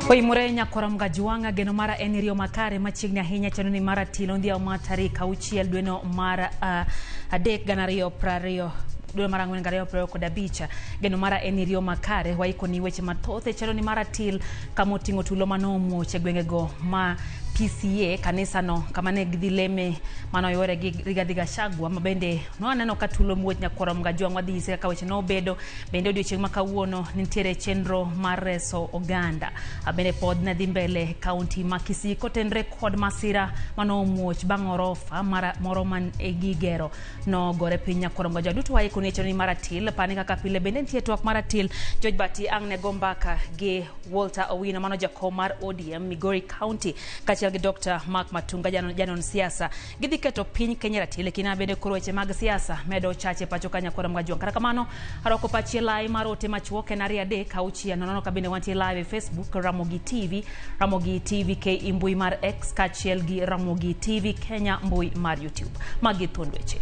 Oimore nyakora Mgajuanga geno mara en riyo makare machiegni ahinya chano ni mar atilo ndhiawo mar tarik 6 dweno mar 3 2020 dwe mar 4 2025. Geno mara en riyo makare waikoni weche mathoth e chano ni mar atil kama oting'o tulo manomuoch e gwengego ma PCA kanisano kama ne gidhi leme manoywore gi Rigathi Gachagua ma bende nwaneno ka tulo muoch nyakwara Mgajuang wadhi nyise kaka weche nobedo. Bende odiochieng' ma kawuono nitiere chenro mar reso oganda. Bende pod ne dhi mbele kaunti ma Kisii kotenre kod masira manomuoch bang' orofa moro man e gigero nogore piny nyakwara Mgajuang. Duto waikoni e chenro ni mar atil pane kaka pile bende nitie twak mar atil George Bati ang' ne go mbaka gi Walter Owino mano jakom mar ODM Migori County kaachiel gi Dr. Mark Matunga janon siasa. Gidhi keto piny Kenya ratil e kinde ma bende koro weche mag siasa medo chache pacho ka nyakwara Mgajuang. Kata kamano arwako pachi e lai mar ote machuok en 2 3 6 0 ka bende wantie live e Facebook Ramogi TV, Ramogi TV KE mbui mar X kaachiel gi Ramogi TV Kenya mbui mar YouTube. Magi thuond weche.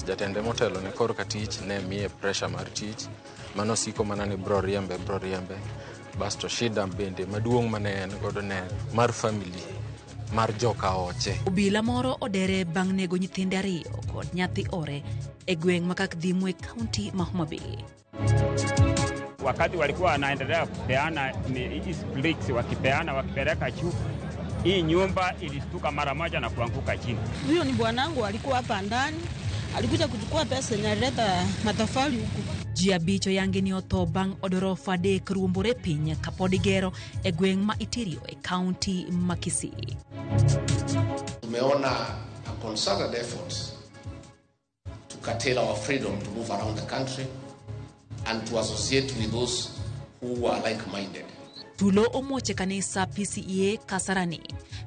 Jatende motelo ne korka tich ne miye pressure mar tich mano siko mana ni bro riembe bro riembe. Basto shida bende maduong' mane en godo ne mar family mar joka oche. Obila moro odere bang' nego nyithinde 2 kod nyathi ore e gweng' ma Kakdhimu e kaunti ma Homa Bay. Wakati walikuwa wanaendelea kupeana hizi bricks, wakipeana wakipeleka juu, hii nyumba ilistuka mara moja na kuanguka chini. Huyo ni bwanangu, alikuwa hapa ndani, alikuja kuchukua pesa na alileta matofali huku. Ji 5 oyangi ni otho bang' od orofa 3 ruombore piny kapod igero e gweng' ma Itirio e kaunti ma Kisii. Tumeona a concerted effort to curtail our freedom to move around the country and to associate with those who are like-minded. Tulo omuoch e kanisa PCEA Kasarani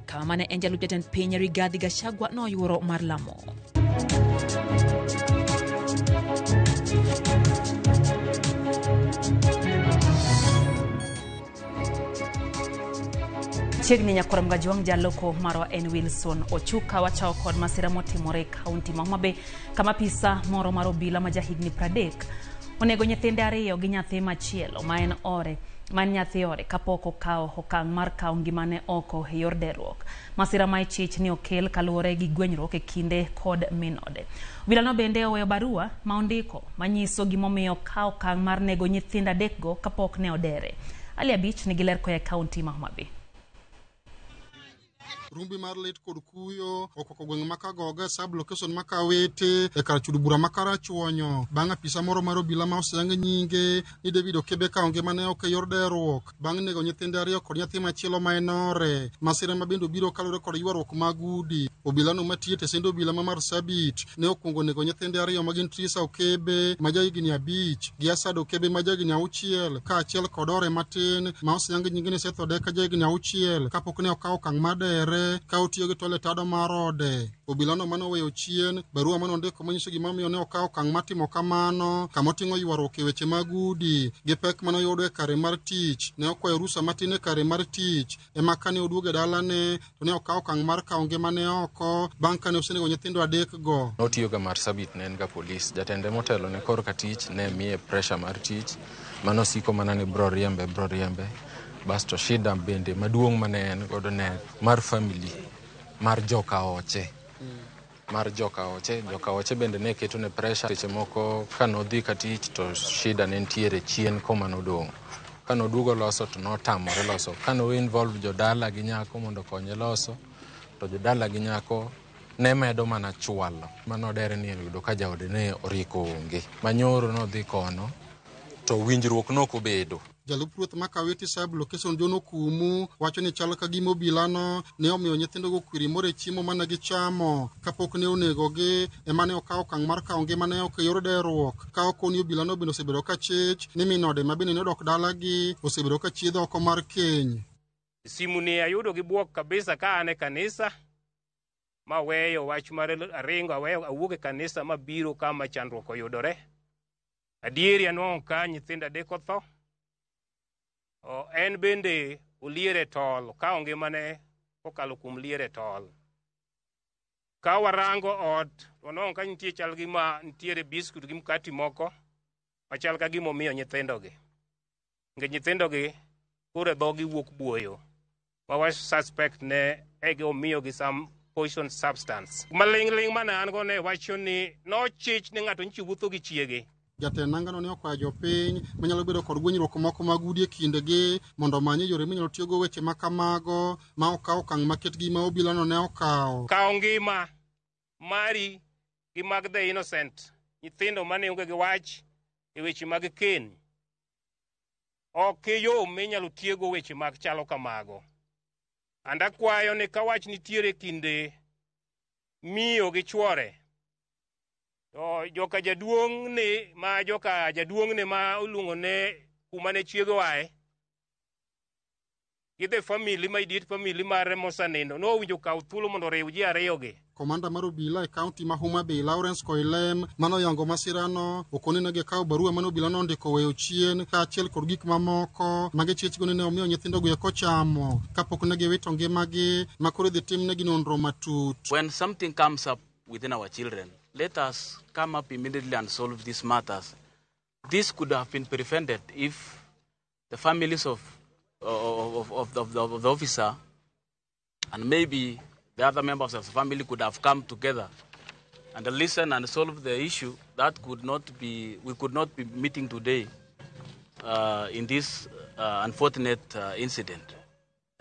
kama mane en jalup jatend piny Rigathi Gachagua noyuoro mar lamo. Chiegni nyakwara Mgajuang jaloko marwa en Wilson Ochuka wachako kod masira motimore e kaunti ma Homa Bay kama apisa moro mar obila ma jahigni 30 onego nyithinde 2 gi nyathi machielo ma en ore man nyathi ore kapok okawo okang' mar kawo ngimane oko e yor derruok. Masira ma ichich ni okel kaluwore gi gwenyruok e kinde kod min ode. Obilano bende oweyo barua ma ondiko manyiso gimomiyo okawo okang' mar nego nyithindo 3 go kapok ne odere. Ali Abich nigi ler koa e kaunti ma Homa Bay. Rumbi mar lit kod kuyo okwako gweng' ma Kagogo sub location ma Kawete e kar chudo bura ma Karachuonyo bang' apisa moro mar obila ma oseyang nyinge ni David Okebe kawo ngimane oko e yor derruok bang' nego nyithinde 2 kod nyathi machielo ma en ore. Masira ma bende obiro kaluwore kod ywaruok mag udi. Obilano matiyo e tesend obila ma Marsabit ne okwongo nego nyithinde 2 ma gin Trisa Okebe ma jahigni 5 gi Asad Okebe ma jahigni 6 kaachiel kod ore matin ma oseyang nyinge ni Seth Odeka jahigni 6 kapok ne okawo okang' mar dere ka otiyo gi tol e tado mar ode. Obilano manoweyo chien barua manondiko manyiso gimomiyo ne okawo okang' mar timo kamano kama oting'o ywaruok e weche mag udi gi pek manoyudo e kare mar tich. Ne okwayo rusa matin e kare mar tich ema kane oduogo e dalane to ne okawo okang' mar kawo ngimane oko bang' kane osenego nyithindo 3 go. Notiyo ga Marsabit ne en ga polis. Jatende motelo ne korka tich ne miye pressure mar tich mano siko mana ni bro riembe bro riembe. Basto shida bende maduong' mane en godo ne mar family mar joka oche. Mar joka oche, joka oche bende ne keto ne pressure seche moko kanodhi ka tich to shida ne nitiere chien koma nodong'. Kanoduogo loso to notamore loso. Kano involve jodala gi nyako mondo okonye loso to jodala gi nyako ne medo mana chwalo. Manodere ni oyudo ka jaode ne oriko onge. Manyoro nodhi kono to winjruok nokobedo. Jalup ruoth ma Kawiti sub location John Okumu wacho ni chal ka gima obilano ne omiyo nyithindogo kwiri moro e chiemo mane gichamo kapok ne onegogi ema ne okawo okang' mar kawo ngimane oko e yor derruok. Ka okoni obilano bende osebedo ka chich ni min ode ma bende ne odok dalagi osebedo ka chiedho oko mar keny. Simu ni ayudo gi bwok kabisa ka an e kanisa maweyo wach mar aringo aweyo awuok e kanisa mabiro kama chandruok oyudore. Adieri anwang'o ka nyithindo 3 otho. En bende oliere tol, okawo ngimane kokalo kuom liere tol. Ka warango ot, wanwang'o ka nitie chal gi ma nitiere biskut gi mkati moko. Machal ka gimomiyo nyithindogi. Nikech nyithindogi koro e dhogi wuok buoyo. Ma wa suspect ne ege omiyogi some poison substance. Maling'ling' mane an go ne wacho ni nochich ni ng'ato nyicho wuotho gi chiege. Jatend nangano ne okwayo jopiny manyalo bedo kod gwenyruok moko mag udi e kindegi mondo omany yore minyalo tiyogo weche ma kamago ma okaw okang' maket gi ma obilano ne okawo. Kawo ngima mari gi mag the innocent, nyithindo mane onge gi wach e weche mag keny. Ok e yo minyalo tiego weche mag chalo kamago. And akwayo ni ka wach nitiere kinde miyo gi chwore, to joka jaduong' ni ma joka jaduong' ni ma iluongo ne kuma ne chiege oaye, gi the family ma immediate family mare mosenindo nowinjo kaw thuolo mondo oriw ji ariyogi. Komanda mar obila e kaunti ma Homa Bay Lawrence Koilem manoyango masirano okoni ne gikawo barua mane obila nondiko weyo chien kaachiel kod gik mamoko ma gichich go ni ne omiyo nyithindogo eko chamo kapok ne giwito ngimagi ma koro idhi timnegi nonro matut. When something comes up within our children, let us come up immediately and solve these matters. This could have been prevented if the families of the officer and maybe the other members of the family could have come together and listen and solve the issue. That could not be, we could not be meeting today in this unfortunate incident.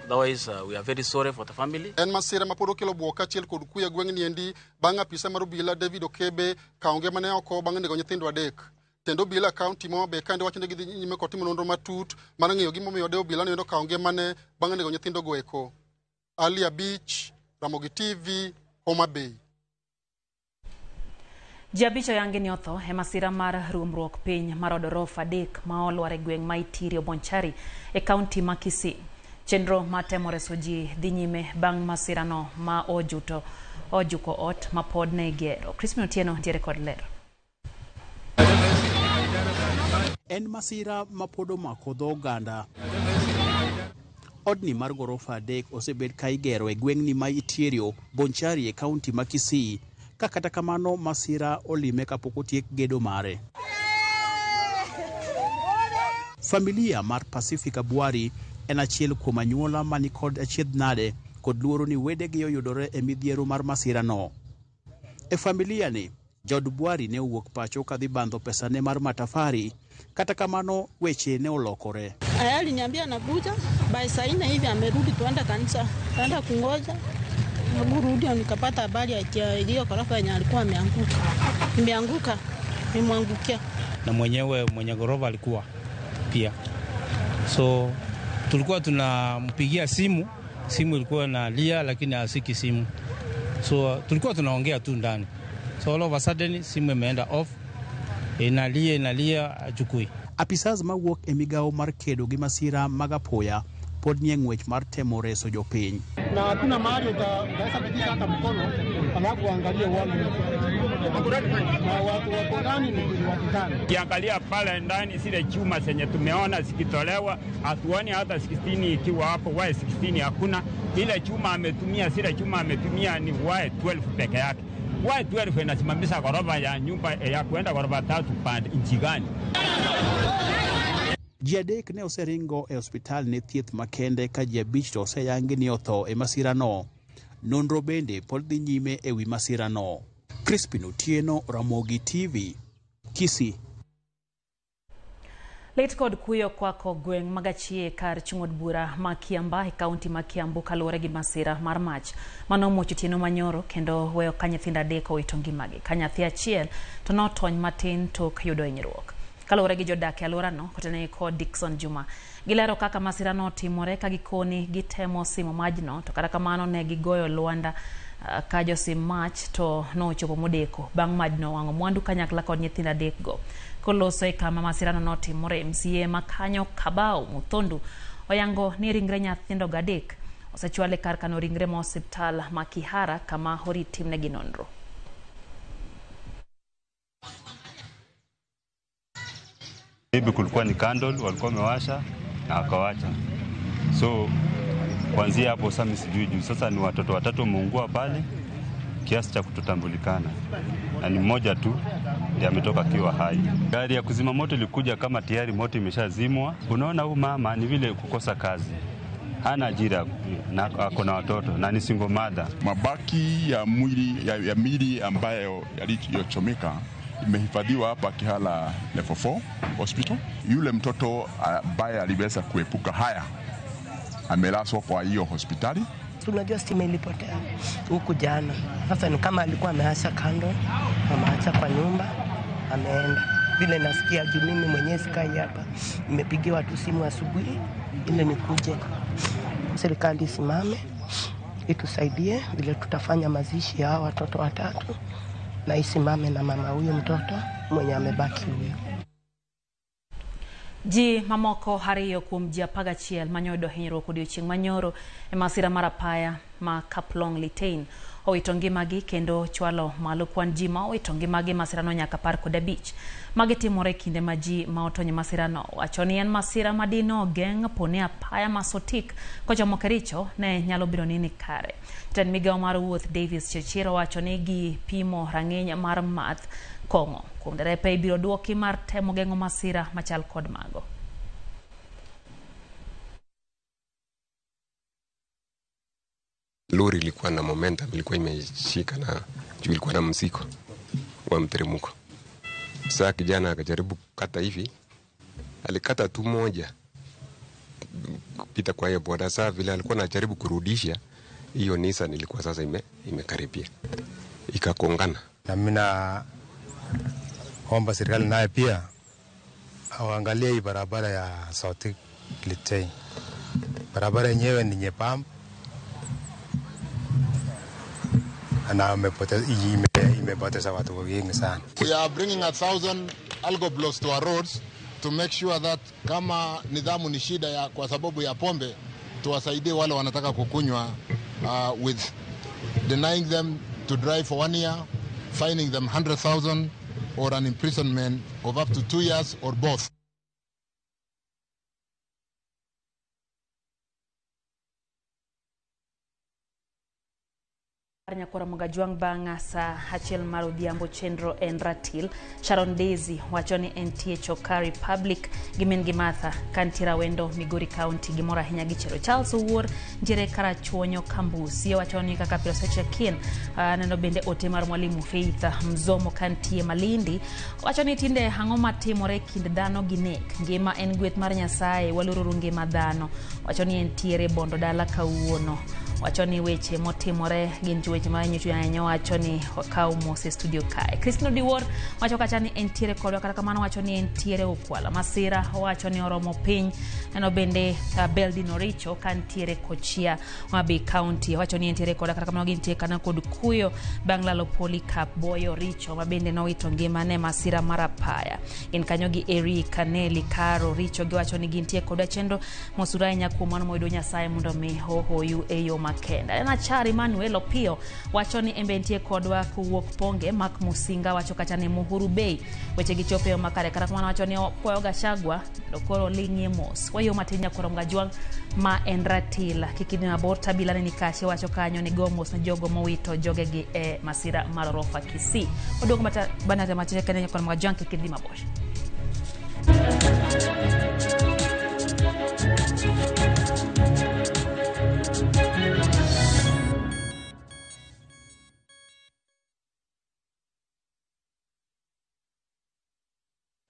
Otherwise, we are very sorry for the family. En masira ma pod okelo buok kaachiel kod kuyo e gweng'ni endi bang' apisa mar obila David Okebe kawo ngimane oko bang' nego nyithindo adek. Tend obila e kaunti ma Homa Bay kaendi wacho ni gidhi nyime kod timo nonro matut mar ng'eyo gimomiyo de obila no okawo ngimane bang' nego nyithindogo eko. Ali Abich, Ramogi TV, Homa Bay. Ji abich oyangi ni otho e masira mar ruombruok piny mar od orofa adek ma olwar e gweng' ma Itirio Bonchari e kaunti ma Kisii. Chenro mar temo reso ji dhi nyime bang' masirano ma ojuto ojuko ot ma pod ne igero. Crispin Otieno ntiere kod ler. En masira ma pod omako dho oganda. Odni mar gorofa adek osebed ka igero e gweng'ni ma Itierio, Bonchari e kaunti ma Kisii, ka kata kamano masira olime kapok otiek gedo mare. Familia mar Pacific Abwari en achiel kuom anyuola mani kod achiedh nade kod luoro ni wedegi oyudore e midhiero mar masirano. E familia ni, jood Bwari ne owuok pacho kadhi bandho pesane mar matafari, kata kamano weche ne olokore. Aya aliniambia anakuja by saa nne hivi amerudi, tuenda kanisa, kaenda kungoja Hebu nikapata habari ya hiyo ghorofa yenye alikuwa ameanguka, imeanguka, imemwangukia. Na mwenyewe mwenye ghorofa alikuwa pia, so tulikuwa tunampigia simu, simu ilikuwa inalia, lakini asiki simu, so tulikuwa tunaongea tu ndani, so all of a sudden simu imeenda off, inalia inalia, achukui. Apisas mawuok e migawo mar kedo gi masira mag apoya pod nie ng'wech mar temo reso jopiny. Na hakuna mahali utaweza pitisha hata mkono alafu uangalie uone na watu wako ndani ni watu tano. Ukiangalia pale ndani zile chuma zenye tumeona zikitolewa, hatuoni hata 16 ikiwa hapo, Y16 hakuna. Ile chuma ametumia, zile chuma ametumia ni Y12 peke yake. Y12 inasimamisha ghorofa ya nyumba ya kuenda ghorofa tatu pande nchi gani? Ji adek ne oseringo e osiptal ne thieth makende ka ji abich to oseyangi ni otho e masirano. Nonro bende pod dhi nyime e wi masirano. Crispin Otieno, Ramogi TV, Kisii. Lit kod kuyo kwako gweng' Magachie kar chung' od bura ma Kiambaa e kaunti ma Kiambu kaluwore gi masira mar mach manomuoch otieno manyoro kendo weyo ka nyithindo adek owito ngimagi ka nyathi achiel to notony matin tok yudo hinyruok. Kaluwore gi jodak e alworano kotenore kod Dickson Juma, gilero kaka masirano otimore ka gikoni gitemo simo majno to kata kamano ne gigoyo lwanda ka josim mach to nochopo modeko bang' majno wang'o mwandu kanyakla kod nyithindo adek go. Koloso e kama masirano notimore, MCA ma kanyo Kabao Muthondu oyango ni ringre nyithindo go adek osechwal e kar kano ringre ma osiptal ma Kihara kama orit timnegi nonro. Maybe kulikuwa ni candle walikuwa wamewasha na wakawacha, so kuanzia hapo sasa mimi sijui juu sasa ni watoto watatu wameungua pale kiasi cha kutotambulikana, na ni mmoja tu ndiye ametoka akiwa hai. Gari ya kuzima moto ilikuja kama tayari moto imeshazimwa. Unaona, huyu mama ni vile kukosa kazi, hana ajira na ako na watoto na ni single mother. Mabaki ya mwili ya miili ambayo yaliyochomeka imehifadhiwa hapa Kihala Level 4 Hospital. Yule mtoto ambaye aliweza kuepuka haya amelazwa kwa hiyo hospitali. Tunajua stima ilipotea huku jana. Sasa ni kama alikuwa ameacha kando, ameacha kwa nyumba, ameenda. Vile nasikia juu mimi mwenyewe sikai hapa, nimepigiwa tu simu asubuhi ili nikuje. Serikali isimame itusaidie vile tutafanya mazishi ya hawa watoto watatu, na isimame na mama huyu mtoto mwenye amebaki huyu. Ji mamoko ariyo kuom ji 11 manyoyudo hinyruok odiochieng' manyoro e masira mar apaya ma Kaplong Litein owito ngimagi kendo chwalo malo kwan ji ma owito ngimagi masirano nyaka 15. Magi timore kinde ma ji ma otony e masirano wacho ni en masira madino geng' pone apaya ma Sotik kochomo Kericho ne nyalo bedo ni ni kare. Jatend migawo mar wuoth Davis Chirchir owacho ni gipimo rang'iny mar math kong'o kuom derepe ibiro duoki mar temo geng'o masira machal kod mago. Lori ilikuwa na momentum, ilikuwa imeshika na juu ilikuwa na msiko wa mteremko. Sasa kijana akajaribu kukata hivi, alikata tu moja kupita kwa hiyo boda. Sasa vile alikuwa anajaribu kurudisha hiyo Nissan ilikuwa sasa imekaribia ikakongana. Na mimi naomba serikali naye pia awaangalie hii barabara ya Sotik Litein. Barabara yenyewe ni nyembamba na imepoteza watu wengi sana. We are bringing 1,000 algo blocks to our roads to make sure that kama nidhamu ni shida ya, kwa sababu ya pombe, tuwasaidie wale wanataka kukunywa with denying them to drive for 1 year, fining them 100,000 or an imprisonment of up to 2 years or both. Nyakwara Mogajwang' bang' saa achiel mar odhiambo chenro en ratil. Sharon Daisy wacho ni entie Choka Republic gi min gi Martha kantiere Awendo Migori County gimoro ahinya gi chero. Charles Owuor ntiere Karachuonyo Kambusi wacho ni kaka pile osechakien. Neno bende ote mar mwalimu Faith Mzomo kantie Malindi wacho ni tinde ang'o matimore kind dhano gi nek, ngima en gweth mar Nyasaye, waloruru ngima dhano. Wacho ni entiere Bondo dala kawuono. Wacho ni weche motimore gin weche ma nyocho ahinya, wacho ni okaw mos e studio kae. Christine Odiwuor wacho kacha ni entiere kodwa, kata kamano wacho ni entiere Ukwala. Masira wacho ni oromo piny. Neno bende Beldin Oricho kantiere Kochia Homa County wacho ni entiere kodwa, kata kamano gintie kana kod kuyo bang' lalo Polycarp Boyo Richo ma bende nowito ngimane masira mar apaya. Gin kanyo gi Eric Kaneli Karo Richo giwacho ni gintie kodwa chenro mosura ahinya kuom mano moyudo Nyasaye mondo mi ohoyu e yo makende. Elena Chari Manuel Opio wacho ni embe entie kodwa kowuok Ponge. Mark Musinga wacho kacha ni Muhuru Bay weche gichopo e yo makare, kata kamano wacho ni okwayo Gachagua mondo koro ling'ie mos. Wayo matin nyakwar Mogajwang' ma en ratil kik idhi mabor. Tabila ne Nikashe wacho kanyo ni go mos ne jogo mowito jogegi e masira mar orofa Kisii. Oduogo banate machiche kende nyakwar Mogajwang' kik idhi mabor.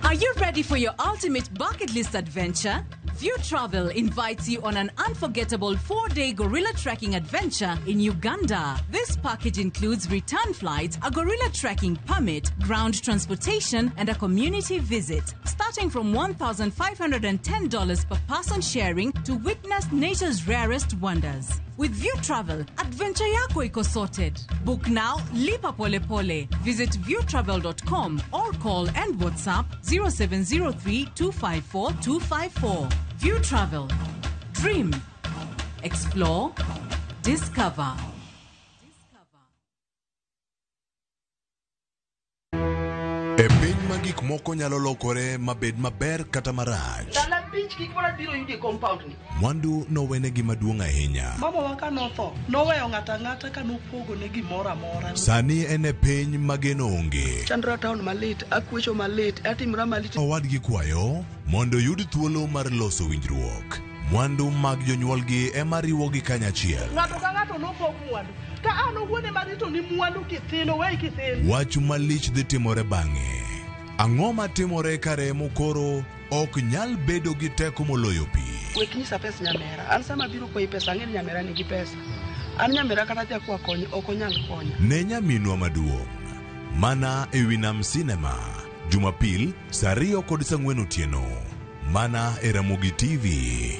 Are you ready for your ultimate bucket list adventure? View Travel invites you on an unforgettable 4-day gorilla trekking adventure in Uganda. This package includes return flights, a gorilla trekking permit, ground transportation, and a community visit. Starting from $1,510 per person sharing to witness nature's rarest wonders. With View Travel, adventure yako iko sorted. Book now, lipa pole pole. Visit viewtravel.com or call and WhatsApp 0703 254 254. View Travel. Dream. Explore. Discover. E piny ma gik moko nyalo lokore mabed maber kata marach. Ndalo 5 kik mana biro yudi e compound ni. Mwandu nowenegi maduong' ahinya. Mamawa ka notho, noweyo ng'ato ang'ata ka nopogone gimoro amora. Sani en e piny ma geno onge. Chandra town malit, akwecho malit, atimra malit. Owadgi kwayo mondo oyud thuolo mar loso winjruok. Mwandu mag jonyuolgi ema riwogi kanyachiel. Ng'ato ka ng'ato nopog mwandu. Ka an owuon ema rito ni mwandu kithin, owey kithin. Wach malich dhi timore bang'e. Ang'o matimore ka remo koro ok nyal bedo gi teko moloyo pi? Wek nyisa pes nyamera. An sama abiro kwayi pesa, ang'e ni nyamera nigi pesa. An nyamera kata adhi akwa kony, ok onyal konya. Ne nyaminwa maduong' mana e wi Nam Cinema Jumapil saa 2 kod saa 4 otieno mana e Ramogi TV.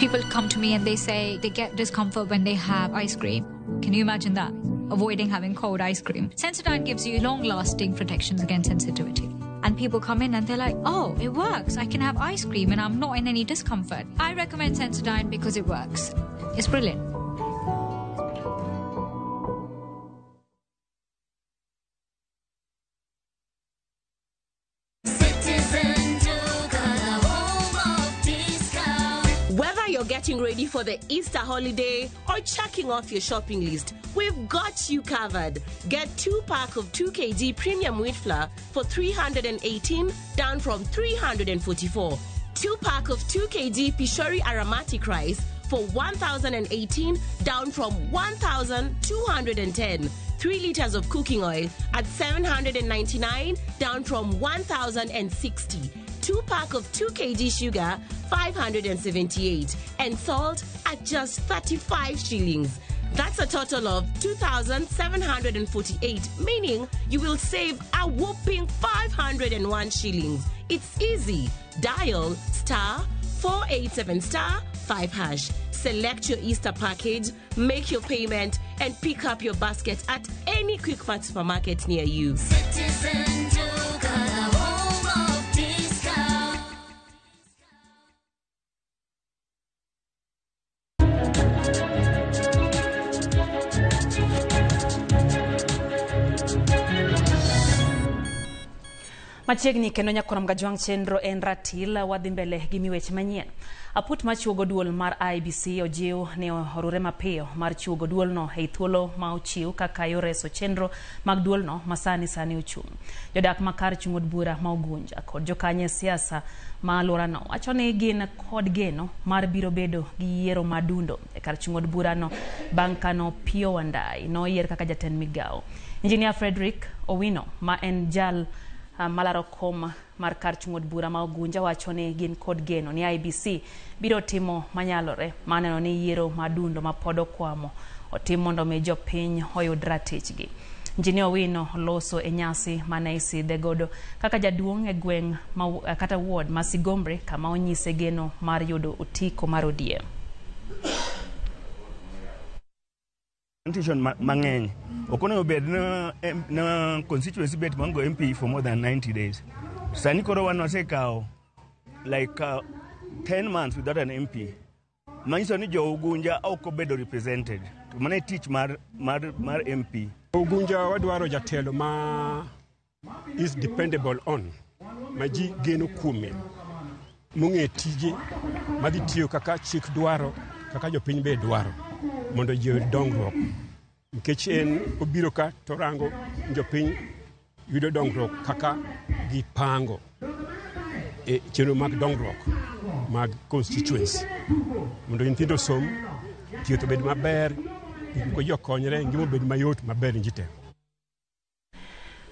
People come to me and they say they get discomfort when they have ice cream. Can you imagine that? Avoiding having cold ice cream. Sensodyne gives you long lasting protections against sensitivity. And people come in and they're like, oh, it works. I can have ice cream and I'm not in any discomfort. I recommend Sensodyne because it works. It's brilliant. Whether you're getting ready for the Easter holiday or checking off your shopping list, we've got you covered. Get 2 pack of 2 kg premium wheat flour for 318 down from 344. 2 pack of 2 kg Pishori aromatic rice for 1018 down from 1210. 3 liters of cooking oil at 799 down from 1060. 2 pack of 2 kg sugar 578 and salt at just 35 shillings. That's a total of 2,748, meaning you will save a whopping 501 shillings. It's easy. Dial star 487 star 5 hash. Select your Easter package, make your payment, and pick up your basket at any Quickmart supermarket near you. Citizen Duka, the home of discount. Machiegni kendo nyakorom gajwang' chenro en ratil wadhi mbele gi miweche manyien. Aput machuogo duol mar IEBC ojiw ni orure mapiyo mar chuogo duolno ei thuolo ma ochiw kaka yor reso chenro mag duolno ma sani sani ochung'. Jodak ma kar chung' od bura ma Ugunja kod jokanyo e siasa ma alworano wacho ni gin kod geno mar biro bedo gi yiero madundo e kar chung' od burano bang' kano Opiyo Wandayi noyier kaka jatend migawo. Injinia Frederick Owino ma en jal malaro kom mar kar chung' od bura ma Ugunja wacho ni gin kod geno ni IEBC biro timo manyalore mar neno ni yiero madundo ma pod okwamo otim mondo mi jopiny oyud ratichgi. Injinia Owino loso e nyasi mane isidhe godo kaka jaduong' e gweng' kata ward ma Sigombre kama onyise geno mar yudo otiko mar ODM. Representation mang'eny ok onego bed na constituency bet mango MP for more than 90 days. Sani koro wan wasekawo like 10 months without an MP. Manyiso ni jo Ugunja ok obedo represented. To mano e tich mar MP. Ugunja wadwaro jatelo ma is dependable on, ma ji geno kuome, mong'e tije madhi tiyo kaka chik dwaro, kaka jopiny be dwaro, mondo ji oyud dongruok. Nikech en obiro ka to rango jopiny yudo dongruok kaka gipango e chenro mag dongruok mag constituency, mondo nyithindo osom, thieth obed maber, gik moko ji okonyre, ngima obed mayot maber ne ji te.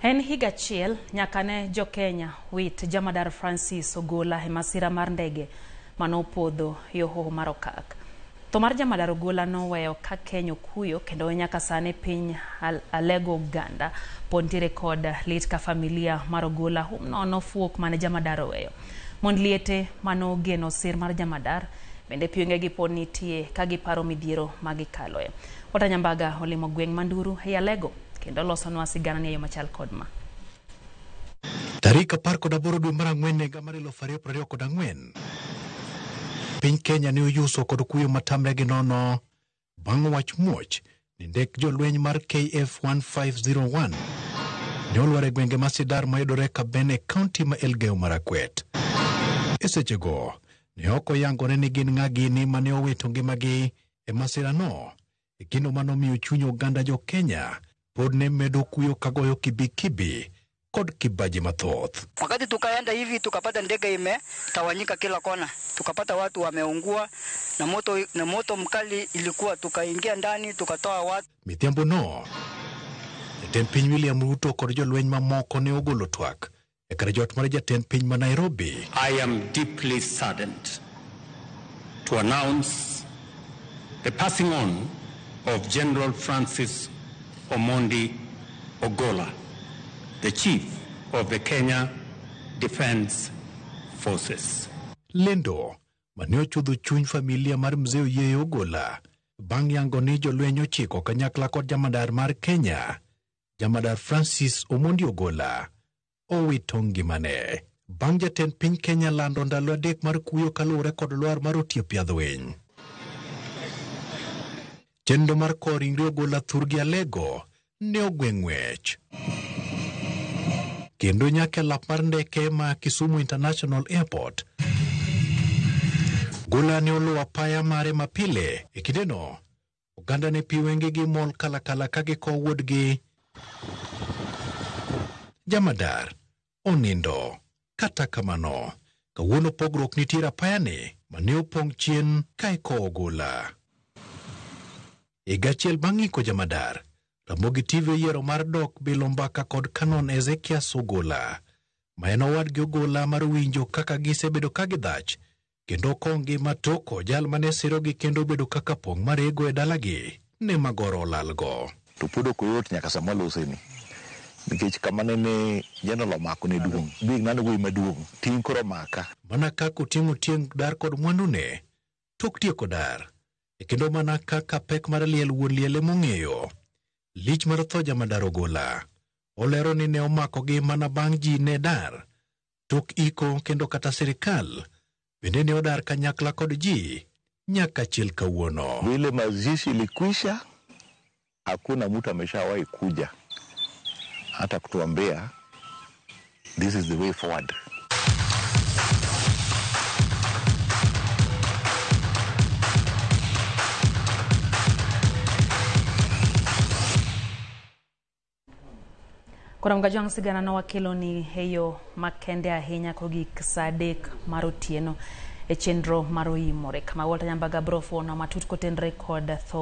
En higa achiel nyaka ne jo-Kenya wit Jamadar Francis Ogola e masira mar ndege manopodho yo hoho mar Okak. Tho mar Jamadar Ogola noweyo ka Kenya okuyo kendo nyaka sani piny Alego Uganda pod nitiere kod lit ka familia mar Ogola hum nono fuok mane Jamadar oweyo. Mond liete manogeno sir mar Jamadar bende piongegi pod nitie ka giparo midhiero magikaloe. Walter Nyambaga olimo gweng' Manduru e Alego kendo losonwa sigana ni e yo machal kod ma. Tarik 18 dwe mar ang'wen higa mar 2024. Piny Kenya ne oyuso kod kuyo matamre gi nono bang' wach muoch ni ndek jolweny mar KF 1501 ne olwar e gwenge ma Sidar mayudore Kabene, kaunti ma Elgeyo Marakwet. E sechego ne ok oyangore ni gin ng'a gini mane owito ngimagi e masirano, e kendo manomiyo chuny oganda jo Kenya pod ne medo kuyo kagoyo kibikibi kod kibaji mathoth. Wakati tukaenda hivi tukapata ndege imetawanyika kila kona, tukapata watu wameungua na moto mkali ilikuwa, tukaingia ndani tukatoa watu. Midhiambo no, jatend piny William Ruto kod jolweny mamoko ne ogolo twak e kar jot mar jatend piny ma Nairobi. I am deeply saddened to announce the passing on of General Francis Omondi Ogolla, the Chief of the Kenya Defence Forces. Lendo mane ochudho chuny familia mar mzee Oyieyo Ogolla bang' yango ni jolweny ochiko kanyakla kod jamadar mar Kenya, jamadar Francis Omondi Ogolla owito ngimane. Bang' jatend piny Kenya lando ndalo 3 mar kuyo kaluwore kod lwar mar Otiep Yadhwiny. Chenro mar kowo ringre Ogolla thurgi Alego ne ogwe ng'wech. Kendo nyaka e lap mar ndeke ma Kisumu International Airport, Ogolla ne oluwo apaya mare mapile. E kindeno, oganda ne pi wengegi mol kalakala ka gikowo wuodgi. Jamadar onindo. Kata kamano, kawuono pogruok nitiere apayani mane opong' chien ka ikowo Ogolla. Higa achiel bang' iko jamadar, Ramogi TV oyiero mar dok bilo mbaka kod Canon Ezekias Ogolla, ma en owadgi Ogolla mar winjo kaka gisebedo ka gidhach kendo kowo ngima toko jal mane sirogi kendo bedo kaka pong' marego e dalagi ne magoro olalgo. To pod ok oyot nyaka sama waloseni. Nikech kama nene General omako ne duong', big nano wuoyi maduong', ting' koro omaka. Mana kaka oting'o tieng' dar kod mwandune, tok tieko dar, e kendo mana kaka pek mar liel wuon liel emong'eyo. Lich mar tho jamadar Ogolla olero ni ne omakogi mana bang' ji ne dar tok iko kendo kata sirikal bende ne odar kanyakla kod ji nyaka chil kawuono. Vile mazishi ilikwisha, hakuna mtu ameshawahi kuja hata kutuambia this is the way forward. Koro mga sigana no wakelo ni heyo makende ahinya kogik saa 3 mar otieno e chenro mar Oimore kama Walter Nyambaga biro fuono matut kotenre kod tho